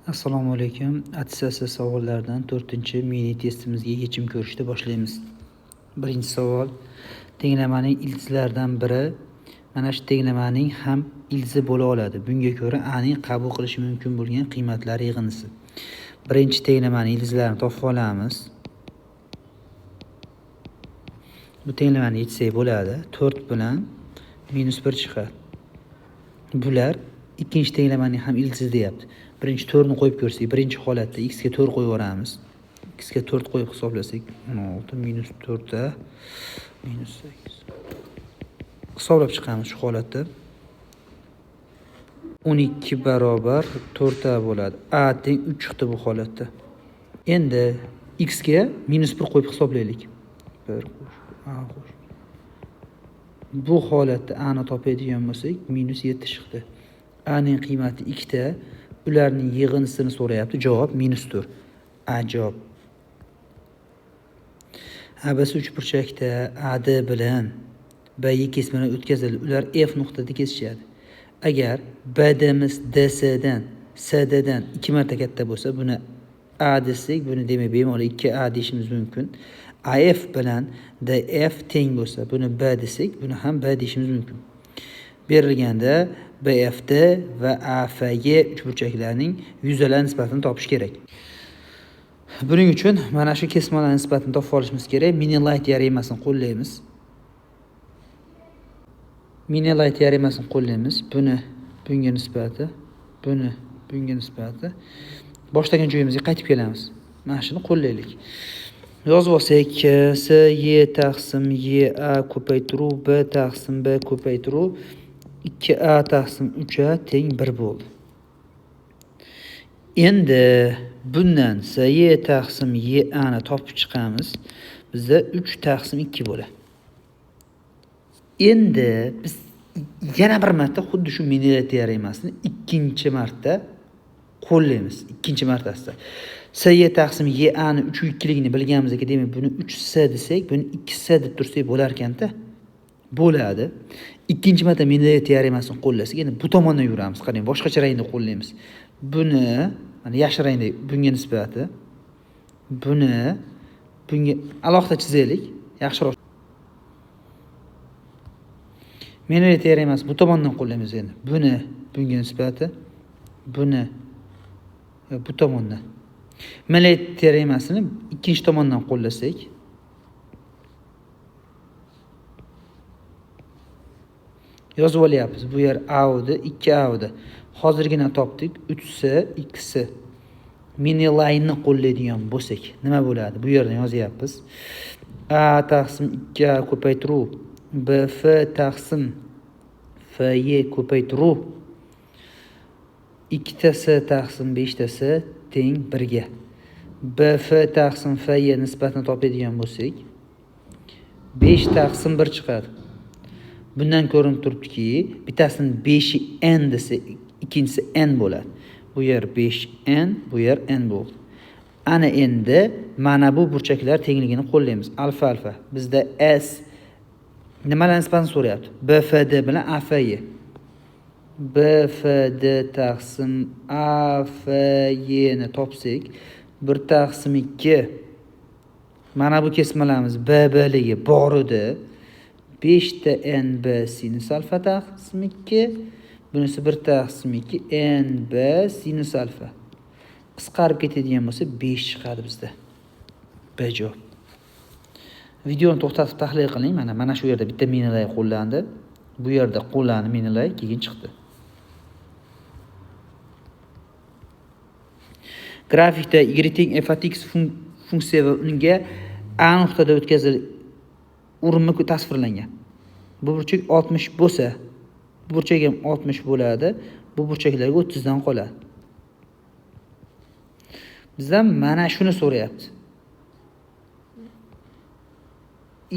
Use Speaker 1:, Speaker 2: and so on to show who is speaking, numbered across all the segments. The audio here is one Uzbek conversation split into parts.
Speaker 1: Assalomu alaykum. Attestatsiya savollaridan 4-mini testimizga yechim ko'rishni boshlaymiz. Birinchi savol. Tenglamaning ildizlaridan biri mana shu tenglamaning ham ildizi bo'la oladi. Bunga ko'ra a ning qabul qilishi mumkin bo'lgan qiymatlar yig'indisi. Birinchi tenglamaning ildizlarini topib olamiz. Bu tenglamani yechsak bo'ladi. 4 bilan -1 chiqadi. Bular ikkinchi tenglamaning ham ildizi deyapti. Birinchi 4 ni qo'yib ko'rsak, birinchi holatda x ga 4 qo'yib yuboramiz. X ga 4 qo'yib hisoblasak, 16 minus 4 a minus 8. Hisoblab chiqamiz shu holatda. 12 barobar 4 a bo'ladi. A teng 3 chiqdi bu holatda. Endi x ga -1 qo'yib hisoblaylik. 1 qo'sh a qo'sh. Bu holatda a ni topadigan bo'lsak, -7 chiqdi. A ning qiymati 2 ta. Ularning yig'indisini so'rayapti. Javob -4. A javob. ABC uchburchakda AD bilan BY kesmani o'tkazildi. Ular F nuqtada kesishadi. Agar BDmiz DCdan, SDdan 2 marta katta bo'lsa, buni A desak, buni demak bemalol 2A deyishimiz mumkin. AF bilan DF teng bo'lsa, buni B desak, buni ham B deyishimiz mumkin. Berilganda BFD va AFG uchburchaklarning yuzalar nisbatini topish kerak. Buning uchun mana shu kesmalar nisbatini topib olishimiz kerak. Mini-Light teoremasini qo'llaymiz. Mini-Light teoremasini qo'llaymiz. Buni bunga nisbati, buni bunga nisbati. Boshlagan joyimizga qaytib kelamiz. Mana shuni qo'llaylik. Yozib olsak, S Y taqsim Y A ko'paytiruv B taqsim B ko'paytiruv 2A taqsim 3A teng 1 bo'ldi. Endi bundan S Y taqsim Y A ni topib chiqamiz. Bizda 3 taqsim 2 bo'ladi. Endi biz yana bir marta xuddi shu Mini-Light teoremasini ikkinchi marta qo'llaymiz. Ikkinchi martasida S Y taqsim Y A ni 3 2 ligini bilganimizga, demak buni 3S desak, buni 2S deb tursak bo'lar ekanda. Bo'ladi. Ikkinchi marta Mini-Light teoremasini qo'llasak, endi bu tomondan yuramiz. Qarang, boshqacha rangda qo'llaymiz. Buni mana yashil rangda bunga nisbati, buni bunga alohida chizaylik, yaxshiroq. Mini-Light teoremasi bu tomondan qo'llaymiz endi. Buni bunga nisbati, buni bu tomondan. Mini-Light teoremasini ikkinchi tomondan qo'llasak, yozib olyapmiz. Bu yer A edi, 2 A edi. Hozirgina topdik 3S, 2S. Mini-Lightni qo'llaydigan bo'lsak, nima bo'ladi? Bu yerdan yozyapmiz. A taqsim 2A ko'paytiruv BF taqsim FY ko'paytiruv 2 S taqsim 5 S teng 1 ga. BF taqsim FY nisbatini topadigan bo'lsak, 5 taqsim 1 chiqadi. Bundan ko'rinib turibdiki, bittasini 5 n desa, ikkinchisi n bo'ladi. Bu yer 5 n, bu yer n bo'ldi. Ana endi mana bu burchaklar tengligini qo'llaymiz. Alfa alfa. Bizda S nimalar nisbatini so'rayapti? BFD bilan AFY. BFD taqsim AFY ni topsak, 1 taqsim 2. Mana bu kesmalarimiz BB ligi bor edi. 5 ta NB sinus alfa taqsim 2. Bunisi 1 taqsim 2 NB sinus alfa. Qisqarib ketadigan bo'lsa 5 chiqadi bizda. B javob. Videoni to'xtatib tahlil qiling. Mana shu yerda bitta Mini-Light qo'llandi. Bu yerda qo'llandi Mini-Light, keyin chiqdi. Grafikda y teng f at x funksiya va unga a nuqtada o'tkazil urinma tasvirlangan. Bu burchak 60 bo'lsa, bu burchak ham 60 bo'ladi. Bu burchaklarga 30 dan qoladi. Bizdan mana shuni so'rayapti.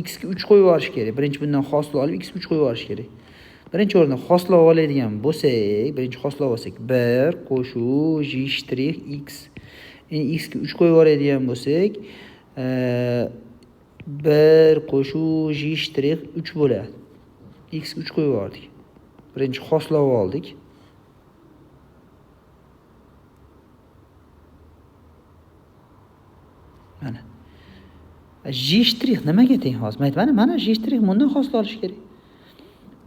Speaker 1: X ga 3 qo'yib yuborish kerak. Birinchi bundan hosil olib x ga 3 qo'yib yuborish kerak. Birinchi o'rinda hosil oladigan bo'lsak, birinchi hosil olsak 1 qo'shuv j shtrix x. Endi x ga 3 qo'yib yuboradigan bo'lsak, 1 qo'shuv j shtrix 3 bo'ladi. X ga 3 qo'yib yubordik. Birinchi hosil oldik. Mana. J shtrix nimaga teng hozir? Men aytmadim, mana J shtrix bundan hosil olish kerak.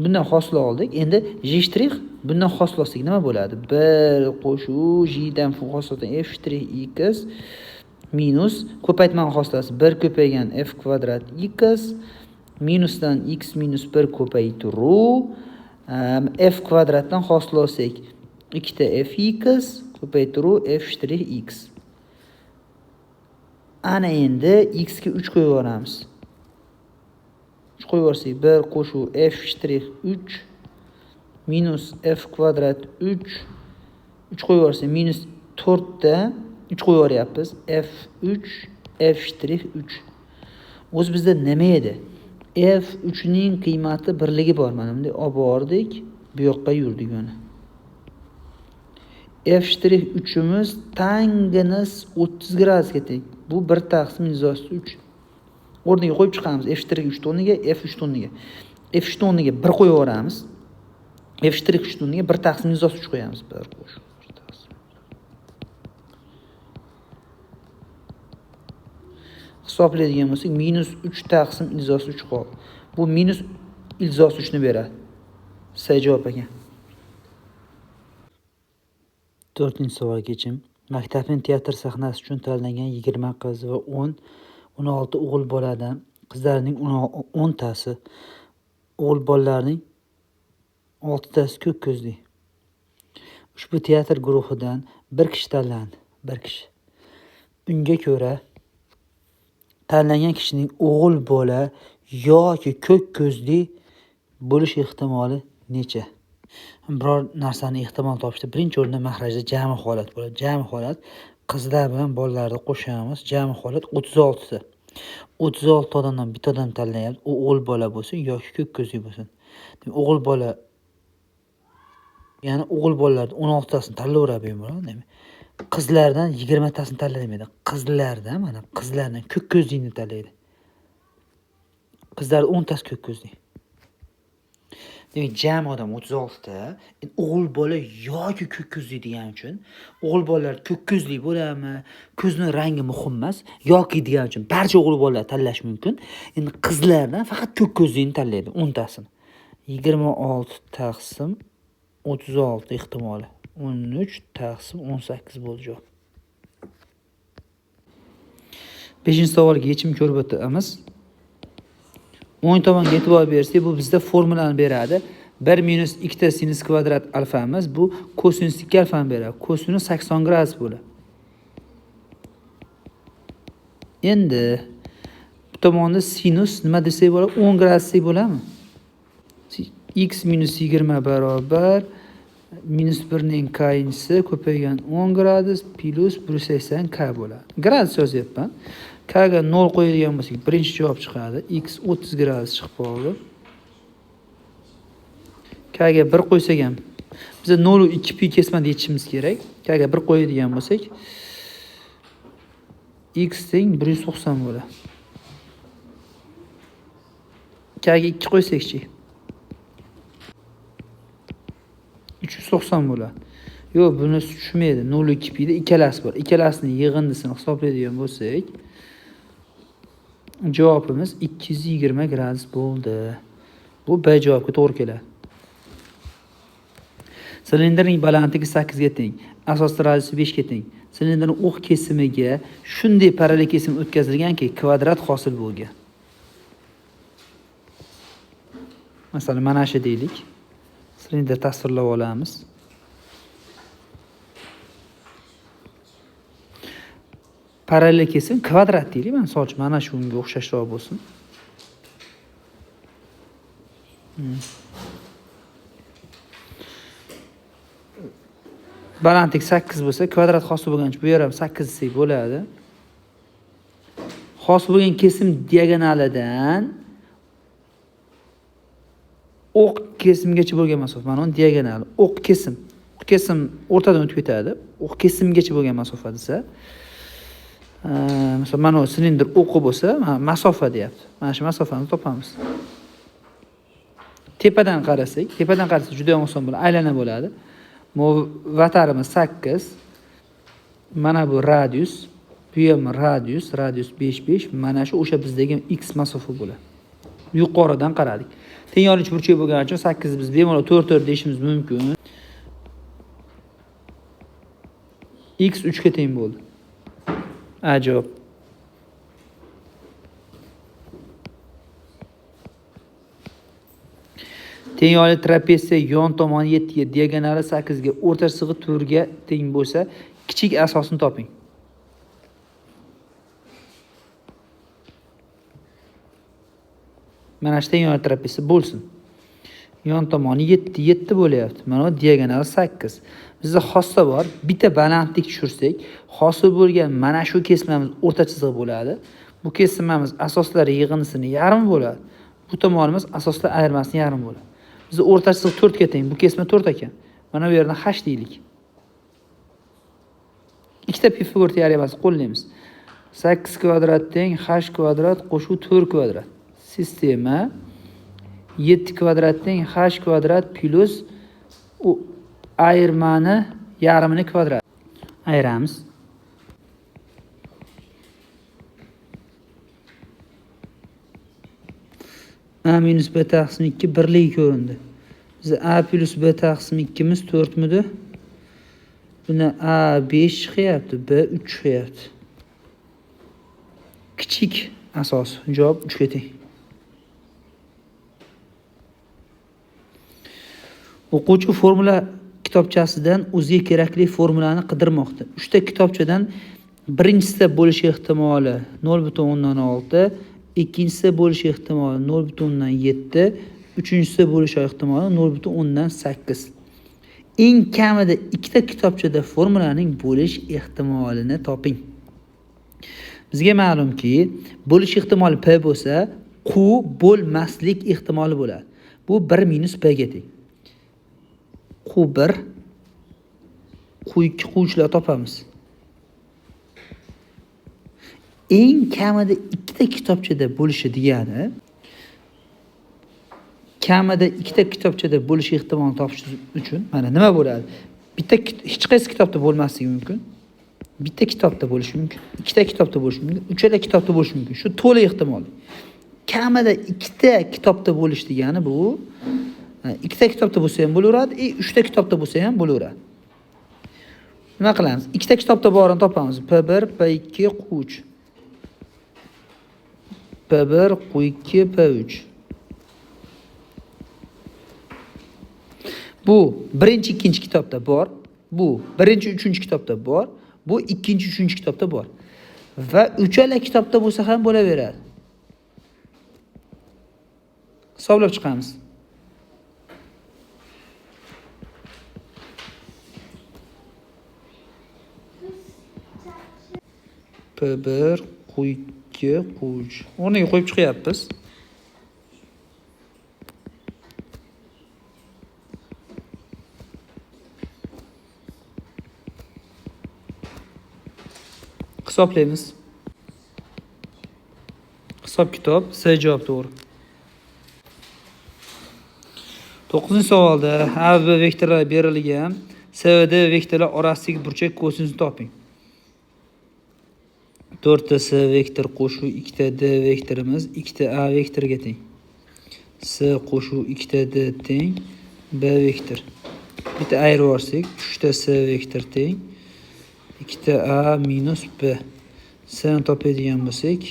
Speaker 1: Bundan hosil oldik. Endi J shtrix bundan hosil olsak nima bo'ladi? 1 qo'shuv J dan hosil olgan f shtrix x minus ko'paytma hosilasi 1 ko'paygan f kvadrat x minusdan x minus 1 ko'paytiruv f kvadratdan hosil olsak 2 ta fx ko'paytiruv f shtrix x. Ana endi x ga 3 qo'yib yuboramiz. 3 qo'yib yuborsak 1 qo'shuv f shtrix 3 minus f kvadrat 3, 3 qo'yib yuborsak minus 4 ta 3 qo'yib yuboryapmiz. F3 f shtrix 3. O'zi bizda nima edi? F3 ning qiymati birligi bor. Mana bunday olib bordik, bu yoqqa yurdik mana. F shtrix 3imiz tangingiz 30 gradusga teng. Bu 1 taqsim 3. O'rniga qo'yib chiqamiz. F shtrix 3 o'rniga F3 o'rniga. F3 o'rniga 1 qo'yib yuboramiz. F shtrix 3 o'rniga 1 taqsim 3 qo'yamiz. 1 qo'shib 1 taqsim. Hisoblaydigan bo'lsak minus 3 taqsim 3 qoldi. Bu minus 3 ni beradi. S javob ekan. 4-savolga yechim. Maktabning teatr sahnasi uchun tanlangan 20 qiz va 16 o'g'il boladan qizlarning 10 tasi, o'g'il bolalarning 6 tasi ko'k ko'zli. Ushbu teatr guruhidan bir kishi tanlandi, bir kishi. Unga ko'ra tanlangan kishining o'g'il bola yoki ko'k ko'zli bo'lish ehtimoli necha? Biror narsani ehtimol topishda birinchi o'rinda mahrajda jami holat bo'ladi. Jami holat qizlar bilan bolalarni qo'shamiz. Jami holat 36 ta. 36 odamdan bitta odam tanlayapti. U o'g'il bola bo'lsin yoki ko'k ko'zli bo'lsin. Demak, o'g'il bola, ya'ni o'g'il bolalarning 16 tasini tanlayveradi bemalol. Demak, qizlardan 20 tasini tanlamaydi. Qizlardan, mana qizlardan ko'k ko'zlini tanlaydi. Qizlar 10 tasi ko'k ko'zli. Demak, jami odam 36 ta. Endi o'g'il bola yoki ko'k ko'zli degani uchun o'g'il bolalar ko'k ko'zli bo'ladimi? Ko'zning rangi muhim emas, yoki degani uchun barcha o'g'il bolalar tanlash mumkin. Endi qizlardan faqat ko'k ko'zlini tanlaydi, 10 tasini. 26 taqsim 36 ehtimoli 13 taqsim 18 bo'ldi javob. 5-savolga yechim ko'rib o'tamiz. O'ng tomonga e'tibor bersak, bu bizda formulani beradi. 1 minus 2 ta sinus kvadrat alfamiz, bu kosinus 2 alfani beradi. Kosinus 80 gradus bo'ladi. Endi bu tomonda sinus nima desak bo'ladi? 10 gradus desak bo'ladimi? X minus 20 barobar minus 1 ning k-inchisi ko'paygan 10 gradus plus 180 k bo'ladi. Gradus yozyapman. K ga 0 qo'yadigan bo'lsak, birinchi javob chiqadi. X 30 gradus chiqib qoldi. K ga 1 qo'ysak ham biz 0.2 pi kesmada yechishimiz kerak. K ga 1 qo'yadigan bo'lsak, x teng 190 bo'ladi. K ga 2 qo'ysakchi 390 bo'ladi. Yo'q, buni tushmaydi. 0.2 pi da ikkalasi bor. Ikkalasini yig'indisini hisoblaydigan bo'lsak, javobimiz 220 gradus bo'ldi. Bu B javobga to'g'ri keladi. Silindrning balandligi 8 ga teng, asosli radiusi 5 ga teng. Silindrning o'q kesimiga shunday parallel kesim o'tkazilganki, kvadrat hosil bo'lgan. Masalan, mana shu deylik. Silindr tasvirlab olamiz. Parallel kesim kvadrat deylik. Mana misol uchun mana shunga o'xshashroq bo'lsin. Balandlik 8 bo'lsa, kvadrat hosil bo'lgan uchun bu yer ham 8 desak bo'ladi. Hosil bo'lgan kesim diagonalidan o'q kesimgacha bo'lgan masofa. Mana uni diagonali, o'q kesim. O'q kesim o'rtadan o'tib ketadi. O'q kesimgacha bo'lgan masofa desa, masalan, mana bu silindr o'qi bo'lsa, mana masofa deyapti. Mana shu masofani topamiz. Tepadan qarasak, juda oson bo'ladi, aylana bo'ladi. Bu vatarimiz 8. Mana bu radius, bu Bu ham radius, radius 5 5. Mana shu o'sha bizdagi x masofa bo'ladi. Yuqoridan qaradik. Teng yonli uchburchak bo'lgani uchun 8 biz bemalol 4 4 deyishimiz mumkin. X 3 ga teng bo'ldi. A javob. Teng yonli trapetsiya yon tomoni 7 ga, diagonali 8 ga, o'rta chizig'i 4 ga teng bo'lsa, kichik asosini toping. Mana shu teng yonli trapetsiya bo'lsin. Yon tomoni 7 7 bo'lyapti. Mana bu diagonali 8. Bizda xossa bor. Bitta balandlik tushirsak, hosil bo'lgan mana shu kesmamiz o'rta chizig'i bo'ladi. Bu kesmamiz asoslar yig'indisini yarmi bo'ladi. Bu tomonimiz asoslar ayirmasini yarmi bo'ladi. Bizda o'rta chiziq 4 ga teng. Bu kesma 4 ekan. Mana bu yerdan h deylik. Ikkita Pifagor teoremasi qo'llaymiz. 8 kvadrat teng h kvadrat qo'shuv 4 kvadrat. Sistema 7 kvadrat teng h kvadrat plus u ayirmani yarmini kvadrat. Ayiramiz. A minus b taqsim 2 birligi ko'rindi. Bizda a plus b taqsim 2miz 4 midi? Buni a 5 chiqyapti, b 3 chiqyapti. Kichik asos javob 3 ga teng. O'quvchi formula kitobchasidan o'ziga kerakli formulani qidirmoqda. 3 ta kitobchadan birinchisida bo'lishi ehtimoli 0.6, ikkinchisida bo'lishi ehtimoli 0.7, uchinchisida bo'lishi ehtimoli 0.8. Eng kamida ikkita kitobchada formulaning bo'lish ehtimolini toping. Bizga ma'lumki, bo'lish ehtimoli p bo'lsa, q bo'lmaslik ehtimoli bo'ladi. Bu 1 minus p ga teng. Q1, Q2, Q3lar topamiz. Eng kamida ikkita kitobchada bo'lishi degani, kamida ikkita kitobchada bo'lish ehtimolini topish uchun mana nima bo'ladi? Bitta hech qaysi kitobda bo'lmasligi mumkin. Bitta kitobda bo'lishi mumkin, ikkita kitobda bo'lishi mumkin, uchala kitobda bo'lishi mumkin. Shu to'la ehtimol. Kamida ikkita kitobda bo'lish degani bu ikkita kitobda bo'lsa ham bo'laveradi, uchta kitobda bo'lsa ham bo'laveradi. Nima qilamiz? Ikkita kitobda borini topamiz. P1, P2, Q3. P1, Q2, P3. Bu birinchi, ikkinchi kitobda bor. Bu birinchi, uchinchi kitobda bor. Bu ikkinchi, uchinchi kitobda bor. Va uchala kitobda bo'lsa ham bo'laveradi. Hisoblab chiqamiz. P1, Q2, Q3. O'rniga qo'yib chiqyapmiz. Hisoblaymiz. Hisob kitob S javob to'g'ri. 9-savolda A va B vektorlari berilgan. S va D vektorlar orasidagi burchak kosinusini toping. 4 ta S vektor qo'shuv 2 ta D vektorimiz 2 ta A vektoriga teng. S qo'shuv 2 ta D teng B vektor. Bitta ayirib yuborsak 3 ta S vektor teng 2 ta A minus B. S ni topadigan bo'lsak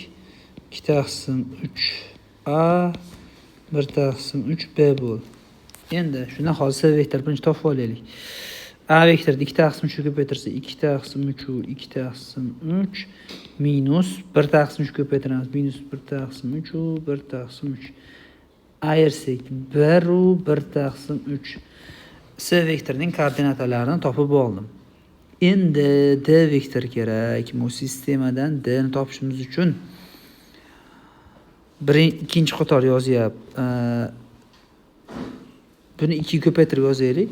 Speaker 1: 2 taqsim 3 A 1 taqsim 3 B bo'ldi. Endi shundan hozir S vektor birinchi topib olaylik. A vektorni 2 taqsim 3 ko'paytirsa 2 taqsim 3 u 2 taqsim 3 minus 1 taqsim 3 ko'paytiramiz. Minus 1 taqsim 3 u 1 taqsim 3. Ayirsak 1 u 1 taqsim 3. S vektorining koordinatalarini topib oldim. Endi D vektor kerak. Bu sistemadan D ni topishimiz uchun ikkinchi qator yozyapti. Buni 2 ko'paytirib yozaylik.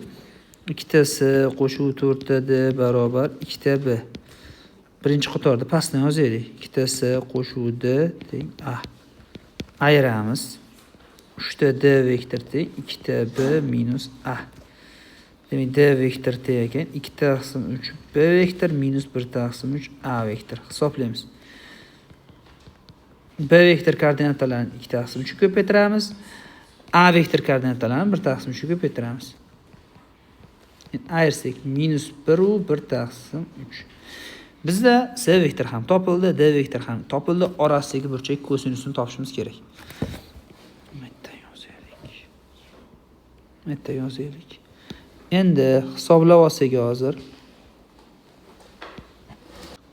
Speaker 1: 2 ta S qo'shuv 4 ta D barobar 2 ta B. Birinchi qatorda pastdan yozaylik. 2 ta S qo'shuv D teng A. Ayiramiz. 3 ta D vektor teng 2 ta B minus A. Demak, D vektor T ekan 2 taqsim 3 B vektor minus 1 taqsim 3 A vektor. Hisoblaymiz. B vektor koordinatalarini 2 taqsim 3 ko'paytiramiz. A vektor koordinatalarini 1 taqsim 3 ko'paytiramiz. Endi ayirsak minus 1 u 1 taqsim 3. Bizda C vektor ham topildi, D vektor ham topildi. Orasidagi burchak kosinusini topishimiz kerak. Bitta yozaylik. Endi hisoblab olsak hozir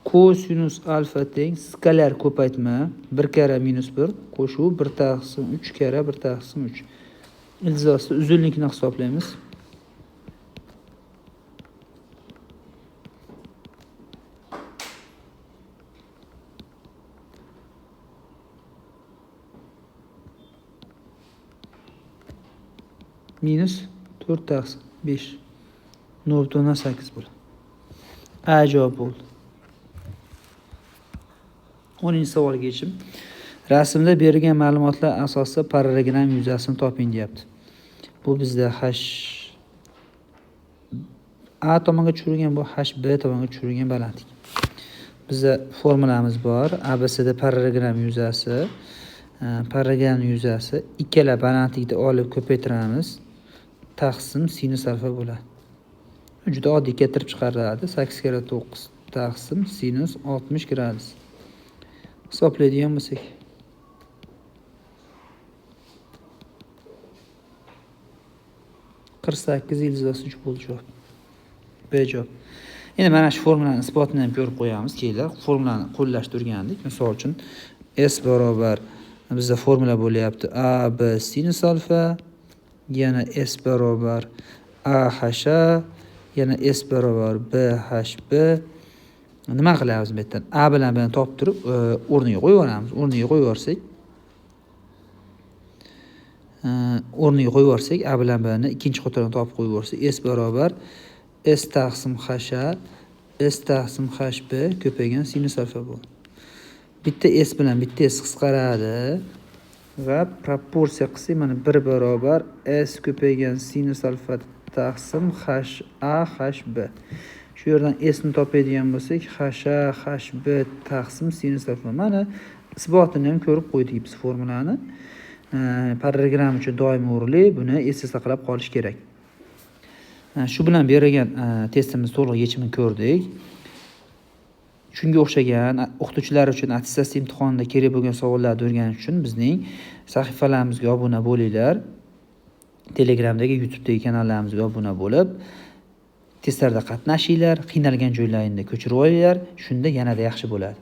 Speaker 1: kosinus alfa teng skalar ko'paytma 1 karra minus 1 qo'shuv 1 taqsim 3 karra 1 taqsim 3. Ildiz uzunlikni hisoblaymiz. Minus 4 taqsim 5. 0,8 bo'ladi. A javob bo'ldi. 10-savolga yechim. Rasmda berilgan ma'lumotlar asosida parallelogram yuzasini toping deyapti. Bu bizda H A tomonga tushirilgan, bu H B tomonga tushirilgan balandlik. Bizda formulamiz bor. ABCD parallelogram yuzasi, parallelogram yuzasi ikkala balandlikni olib ko'paytiramiz. Taqsim sinus alfa bo'ladi. Juda oddiy keltirib chiqariladi. 8 karra 9 taqsim sinus 60 gradus. Hisoblaydigan bo'lsak 48,3 bo'ldi javob. B javob. Endi mana shu formulani isbotini ham ko'rib qo'yamiz. Kelinglar, formulani qo'llashni o'rgandik. Misol uchun S barobar bizda formula bo'lyapti A B sinus alfa, yana S barobar A H A, yana S barobar B H B. Nima qilamiz bu yerdan? A bilan B ni topib turib, o'rniga qo'yib yuboramiz. O'rniga qo'yib yuborsak, A bilan B ni ikkinchi qatordan topib qo'yib yuborsak, S barobar S taqsim H A, S taqsim H B ko'paygan sinus alfa bo'ldi. Bitta S bilan bitta S qisqaradi va proporsiya qilsak mana 1 barobar S ko'paygan sinus alfa taqsim H A H B. Shu yerdan S ni topadigan bo'lsak, H A H B taqsim sinus alfa. Mana isbotini ham ko'rib qo'ydik biz formulani. Parallelogram uchun doim o'rinli, buni esda saqlab qolish kerak. Shu bilan berilgan testimiz to'liq yechimini ko'rdik. Shunga o'xshagan o'qituvchilar uchun attestatsiya imtihonida kerak bo'lgan savollarni o'rganish uchun bizning sahifalarimizga obuna bo'linglar. Telegramdagi, YouTube'dagi kanallarimizga obuna bo'lib, testlarda qatnashinglar, qiynalgan joylaringni ko'chirib olinglar, shunda yanada yaxshi bo'ladi.